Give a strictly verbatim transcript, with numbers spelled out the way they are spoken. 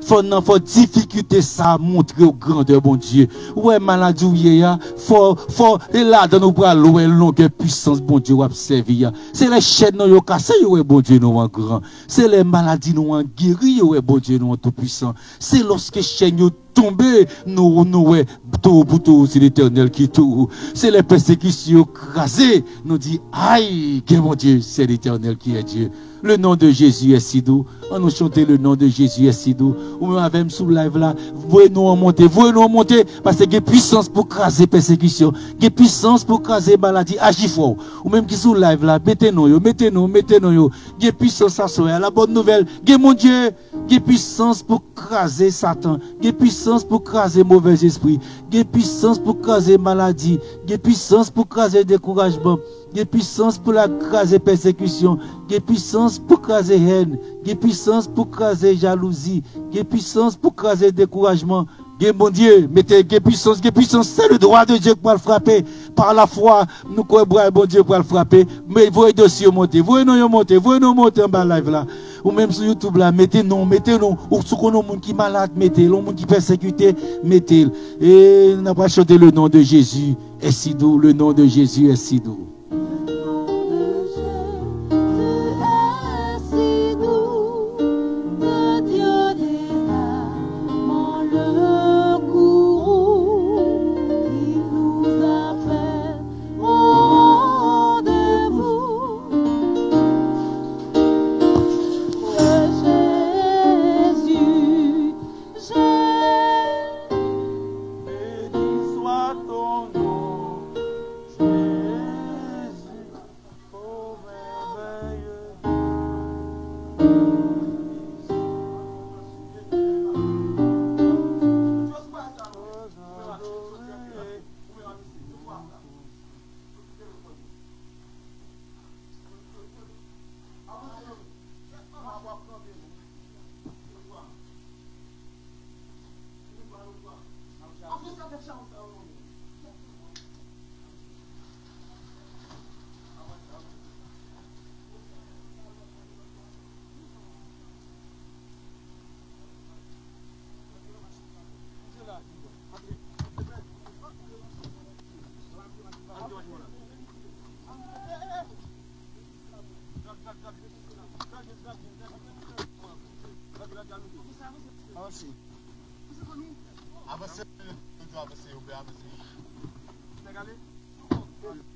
Fò nan fò difikilte sa a montre w grandè Bondye. Ou wè maladi w ye a, fò, fò e ladan ou pral wè longè pwisans Bondye w ap sèvi a. Se lè chèn nou yo kase yo wè Bondye nou an gran. Se lè maladi nou an geri yo wè Bondye nou an toupwisan. Se lòske chèn yo tonbe nou, nou wè towo pou towo se Letènèl ki towo. Se lè pèsekisyon yo kraze nou di, ay, gen Bondye, c'est l'Éternel qui est Dieu. Le nom de Jésus est si doux. An nou chante le nom de Jésus est si doux. Ou menm avè m sou live la, voye non an monte, voye non an monte, paske gen pwisans pou kraze pèsekisyon, gen pwisans pou kraze maladi, aji fò. Ou menm ki sou live la, mete non yo, mete non, mete non yo. Gen pwisans aswè a, la bòn nouvèl, gen Bondye, gen pwisans pou kraze Satan, gen pwisans pou kraze movèzespri, gen pwisans pou kraze maladi, gen pwisans pou kraze dekourajman, gen pwisans pou l kraze pèsekisyon, gen pwisans pou kraze hèn, gen pwisans pou kraze jalouzi, gen pwisans pou kraze dekourajman. Gen Bondye, mete gen pwisans, gen pwisans. Se le dwa de Dye k pral frape. Pa lafwa, nou kwè bra Bondye pral frape. Men voye dosye yo monte, voye non yo monte, voye non monte anba live la. Ou menm sou YouTube la, mete non, mete non. Ou si w konnen yon moun ki malad, mete l. Yon moun ki pèsekite, mete l. E n ap chante le nom de Jésus est si doux, le nom de Jésus est si doux. Le nom de Jésus est si doux, le Dieu des armes, le courroux, il nous appelle au rendez-vous. Jésus, Jésus. Béni soit ton nom, Jésus, ô merveilleux. Avanse. Avanse, avanse, avanse.